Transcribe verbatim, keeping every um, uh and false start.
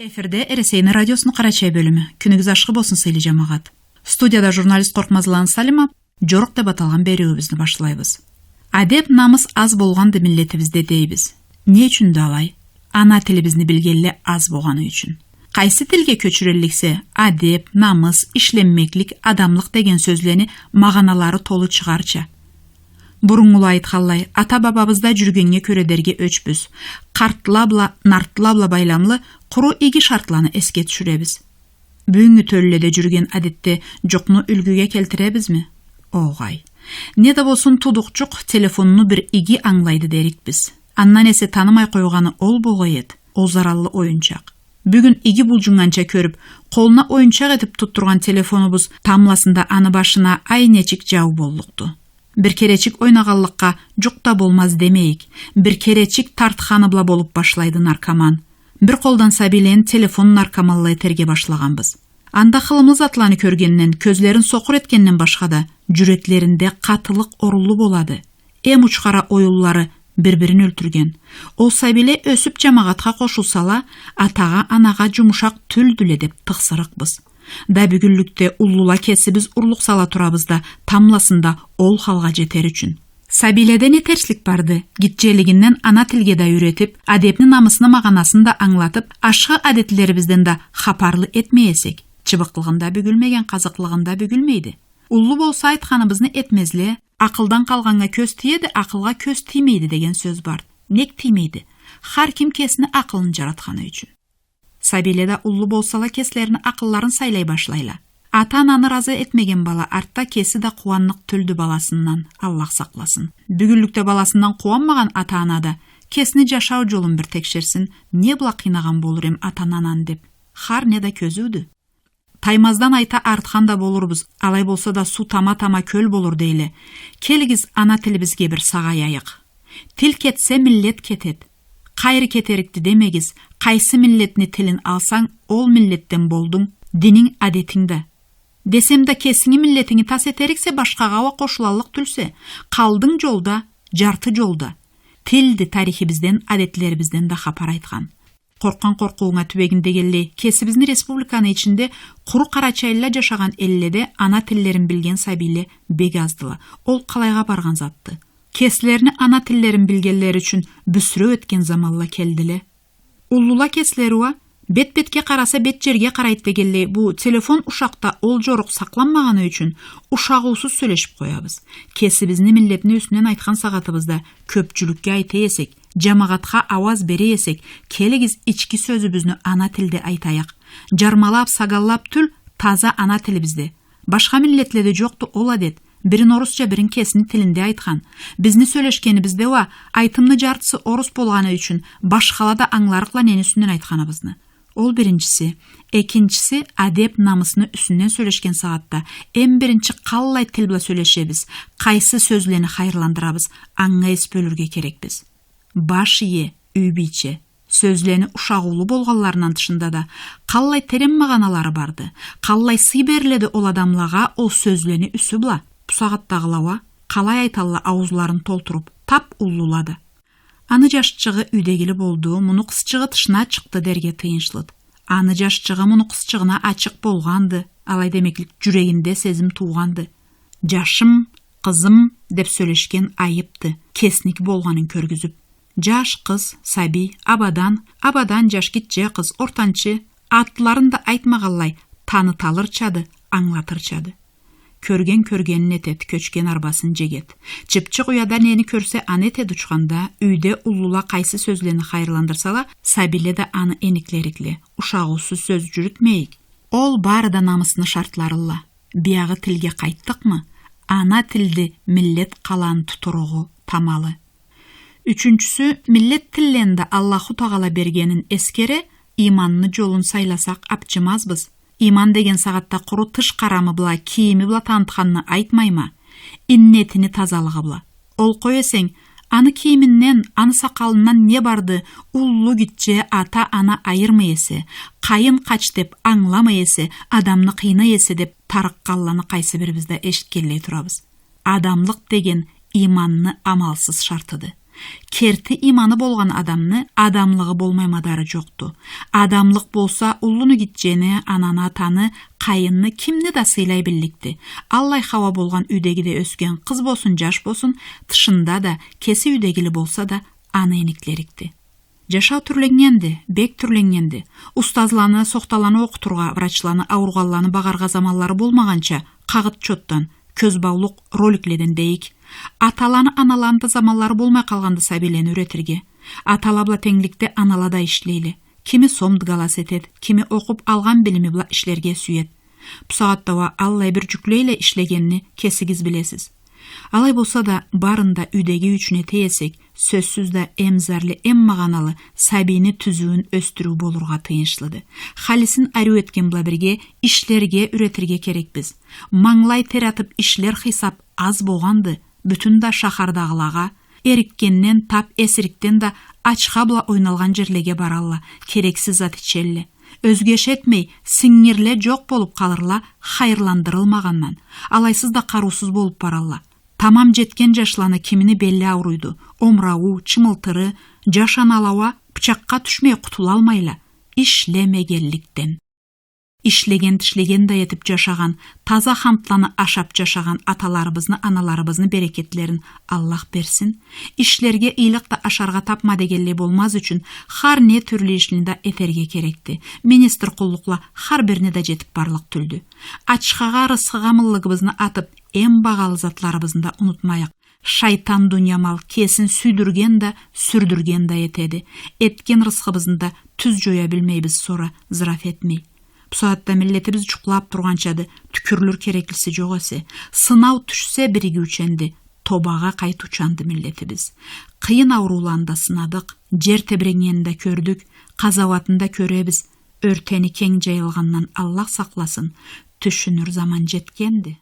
Эфирде Эресейни радиосуну къарачай бёлюмю. Кюнюгюз ашхы болсун, сыйлы жамагъат. Студияда журналист Къоркъмазланы Салима. Жорукъ деп аталгъан бериуюбюзню башлайбыз. Адеп, намыс аз болгъанды миллетибизде дейбиз. Не ючюндю алай? Ана тилибизни билгенле аз болгъаны ючюн. Къайсы тилге кёчюрелликсе, адеп, намыс, ишленмеклик, адамлыкъ деген сёзлени магъаналары толу чыгъарча. Буруннгула айтханлай, ата-бабабызда жюрюгеннге кёре дерге ёчбюз. Къартла бла, нартла бла байламлы къуру иги шартланы эсге тюшюребиз. Бюгюннгю тёлюледе жюрюген адетде жукъну юлгюге келтиребизми? Огъай. Не да болсун, туудукъчукъ телефонну бир иги ангылайды дерикбиз. Андан эсе танымай къойгъаны ол болгъай эд, ол зараллы оюнчакъ. Бюгюн иги булжуннганча кёрюп, къолуна оюнчакъ этип тутдургъан телефонубуз тамбласында аны башына ай нечик жау боллукъду. Бир керечик ойнагъанлыкъгъа жукъ да болмаз демейик. Бир керечик тартханы бла болуп башлайды наркоман. Бир къолдан сабийлени телефон наркоманла этерге башлагъанбыз. Анда хылымлы затланы кёргенден, кёзлерин сокъур этгенден башха да, жюреклеринде къатылыкъ орунлу болады. Эм учхара оюнлары бир-бирин ёлтюрген. Ол сабийле ёсюп жамагъатха къошулсала, атагъа, анагъа жумушакъ тюлдюле деп тыкъсырыкъбыз. Да бюгюнлюкде уллула кесибиз урлукъ сала турабыз да, тамбласында ол халгъа жетер ючюн. Сабийледе не терслик барды? Гитчелигинден ана тилге да юйретип, адепни, намысны магъанасын да ангылатып, ашхы адетлерибизден да хапарлы этмей эсек, чыбыкълыгъында бюгюлмеген къазыкълыгъында бюгюлмейди. Уллу болса, айтханыбызны этмезле, акъылдан къалгъаннга кёз тиеди, акъылгъа кёз тиймейди деген сёз бар. Нек тиймейди? Хар ким кесини акъылын жаратханы ючюн. Сабийле да уллу болсала, кеслерини акъылларын сайлай башлайла. Ата-ананы ыразы этмеген бала артда кеси да къууанныкъ тюлдю баласындан, Аллах сакъласын. Бюгюнлюкде баласындан къууанмагъан ата-ана да кесини жашау жолун бир текшерсин, не бла къыйнагъан болур эм ата-ананы деп. Хар не да кёзюудю. Таймаздан айта, арытхан да болурбуз, алай болса да суу тама-тама кёл болур дейле. Келигиз, ана тилибизге бир сагъайайыкъ. Тил кетсе, миллет кетед. Къайры кетерикди демегиз, къайсы миллетни тилин алсанг, ол миллетден болдунг, дининг, адетинг да. Десем да, кесинги миллетинги тас этериксе, башхагъа уа къошулаллыкъ тюлсе, къалдынг жолда, жарты жолда. Тилди тарихибизден, адетлерибизден да хапар айтхан. Къоркъгъан къоркъуунга тюбегин дегенлей, кесибизни республиканы ичинде къуру къарачайлыла жашагъан элледе ана тиллерин билген сабийле бек аздыла. Ол къалайгъа баргъан затды? Кеслерини ана тиллерин билгенлери ючюн бюсюреу этген заманла келдиле. Уллула кеслери уа, бет бетге къараса, бет жерге къарайд дегенлей, бу телефон ушакъда ол жорукъ сакъланмагъаны ючюн ушагъыусуз сёлешип къоябыз. Кесибизни миллетни юсюнден айтхан сагъатыбызда, кёпчюлюкге айта эсек, жамагъатха ауаз бере эсек, келигиз, ички сёзюбюзню ана тилде айтайыкъ. Жармалап, сагаллап тюл, таза ана тилибизде. Башха миллетледе жокъду ол адет. Бирин орусча, бирин кесини тилинде айтхан. Бизни сёлешгенибизде уа, айтымны жартысы орус болгъаны ючюн, башхала да ангыларыкъла нени юсюнден айтханыбызны. Ол биринчиси. Экинчиси, адеп-намысны юсюнден сёлешген сагъатда, эм биринчи къаллай тил бла сёлешебиз, къайсы сёзлени хайырландырабыз, анга эс бёлюрге керекбиз. Баш ие, юй бийче, сёзлени ушагъыулу болгъанларындан тышында да, къаллай терен магъаналары барды, къаллай сый бериледи ол адамлагъа ол сёзлени юсю бла. Бу сагъатдагъыла уа, къалай айталла, ауузларын толтуруп, тап уллула да. Аны жашчыгъы юйдегили болду, муну къызчыгъы тышына чыкъды дерге тыйыншлыд. Аны жашчыгъы муну къызчыгъына ачыкъ болгъанды, алай демеклик, жюрегинде сезим туугъанды. Жашым, къызым деп сёлешген айыпды, кесники болгъанын кёргюзюп. Жаш, къыз, сабий, абадан, абадан жаш, гитче къыз, ортанчы, атларын да айтмагъанлай, таныталырчады, ангылатырчады. Кёрген кёргенин этед, кёчген арбасын жегед. Чыпчыкъ уяда нени кёрсе, аны этед учханда, юйде уллула къайсы сёзлени хайырландырсала, сабийле да аны эниклерикле, ушагъыусуз сёз жюрютмейик. Ол бары да намысны шартларылла. Биягъы тилге къайтдыкъмы? Ана тилди миллет къаланы тутуругъу тамалы. Ючюнчюсю, миллет тиллени да Аллаху Тагъала бергенин эсгере, иманны жолун сайласакъ, апчымазбыз. Иман деген сагъатда къуру тыш къарамы бла, кийими бла танытханны айтмайма, иннетини тазалыгъы бла. Ол къой эсенг, аны кийиминден, аны сакъалындан не барды, уллу, гитче, ата, ана айырмай эсе, къайын, къач деп ангыламай эсе, адамны къыйнай эсе деп тарыкъгъанланы къайсы бирибиз да эшитгенлей турабыз. Адамлыкъ деген иманны амалсыз шартыды. Керти иманы болгъан адамны адамлыгъы болмай мадары джокъду. Адамлыкъ болса, уллуну, гитчени, ананы, атаны, къайынны, кимни да сыйлай билликди. Аллай хауа болгъан юйдегиде ёсген къыз болсун, джаш болсун, тышында да, кеси юйдегили болса да, аны эниклерикди. Джашау тюрленнгенди, бек тюрленнгенди. Устазланы, сохталаны окъутургъа, врачланы, ауругъанланы багъаргъа заманлары болмагъанча, къагъыт-чотдан, кёзбаулукъ роликледен дейик. Аталаны, аналаны да заманлары болмай къалгъанды сабийлени юретирге. Атала бла тенгликде анала да ишлейле. Кими сомдгалас этед, кими окъуп алгъан билими бла ишлерге сюед. Бусагъатда уа аллай бир джюклейле ишлегенни кесигиз билесиз. Алай болса да, барын да юйдеги ючюн эте эсек, сёзсюз да, эм зарли, эм магъаналы сабийни тюзюуюн ёсдюрюу болургъа тыйыншлыды. Халисин ариу этген бла бирге ишлерге юретирге керекбиз. Мангылай тер атып ишлер хыйсап аз богъанды, бютюн да шахардагъылагъа, эрикгенден тап, эсирикден да ачха бла ойналгъан джерлеге баралла, керексиз зат ичелле. Ёзгеше этмей, сингирле джокъ болуп къалырла, хайырландырылмагъандан. Алайсыз да къарыусуз болуп баралла. Тамам джетген джашланы кимини бели ауруйду, омурауу, чымылтыры, джаш анала уа пычакъгъа тюшмей къутулалмайла, ишлемегенликден. Ишлеген-тишлеген да этип джашагъан, таза хантланы ашап джашагъан аталарыбызны, аналарыбызны берекетлерин Аллах берсин. Ишлерге ыйлыкъ да ашаргъа тапма дегенлей болмаз ючюн, хар не тюрлю ишни да этерге керекди. Министр къуллукъла хар бирине да джетип барлыкъ тюлдю. Ачхагъа, рысхыгъа мыллыгыбызны атып, эм багъалы затларыбызны да унутмайыкъ. Шайтан дуния мал кесин сюйдюрген да, сюрдюрген да этеди. Этген рысхыбызны да тюз джоя билмейбиз, сора зыраф этмей. Бусагъатда миллетибиз джукълап тургъанчады, тюкюрюлюр кереклиси джокъ эсе, сынау тюшсе, биригиученди, тобагъа къайтыучанды миллетибиз. Къыйын аурууланы да сынадыкъ, джер тебреннгенин да кёрдюк, къазауатын да кёребиз. Ёртени кенг джайылгъандан Аллах сакъласын, тюшюнюр заман джетгенди.